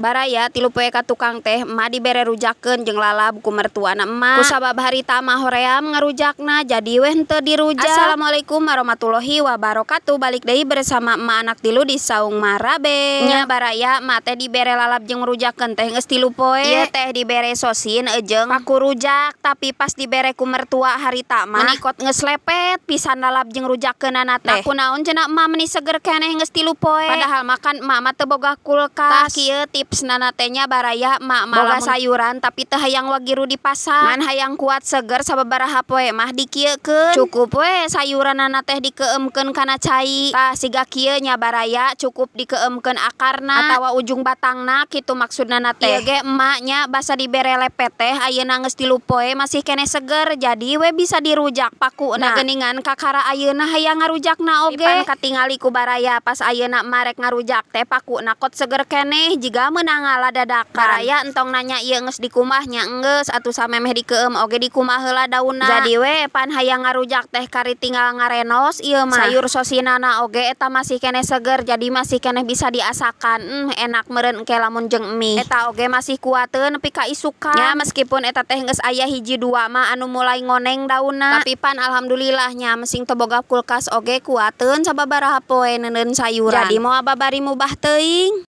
Baraya, 3 poe ka tukang teh emak dibere rujakeun jeung lalab ku mertuana emak. Kusabab harita mah hoream ngarujakna, jadi weh henteu dirujak. Assalamualaikum warahmatullahi wabarakatuh. Balik deui bersama emak anak tilu di Saung Marabe. Nya baraya, emak teh dibere lalab jeung rujakeun teh geus 3 poe. Ieu teh dibere sosin jeung paku rujak, tapi pas dibere ku mertua harita mah meuni kot geus lepet pisan lalab jeung rujakeunana teh. Nah, kunaon cenah emak meuni seger keneh geus 3 poe? Padahal mah kan emak mah teu boga kulkas. Tah, kieu tipsna teh nya, baraya. Emak mah boga sayuran tapi teu hayang wagiru di pasar, ngan hayang kuat seger sababaraha poe mah dikieukeun. Cukup we sayuranana teh dikeumkeun kana cai. Tah, siga kieu nya, baraya, cukup dikeumkeun akarna atawa ujung batangna kitu maksudna teh. Ieu ge emak nya basa dibere lepet teh ayeuna geus 3 poe masih keneh seger, jadi we bisa dirujak pakuna. Geuningan kakara ayeuna hayang ngarujakna oge. Pan katingali ku baraya pas ayeuna emak rek ngarujak teh pakuna kot seger keneh, jiga meunang ngala dadakan. Baraya, entong nanya ieu geus dikumbah nya, enggeus atuh samemeh dikeum oge dikumbah heula daunna. Jadi we pan hayang ngarujak teh kari tinggal ngarenos ieu mah. Sayur sosinana oge eta masih keneh seger, jadi masih keneh bisa diasakan. Enak meureun engke lamun jeung mie. Eta oge masih kuateun nepi ka isukan. Nya meskipun eta teh geus aya hiji dua mah anu mulai ngoneng daunna, tapi pan alhamdulillah nya mesing teu boga kulkas oge kuateun sababaraha poe neuneun sayuran. Jadi moal babari mubah teuing.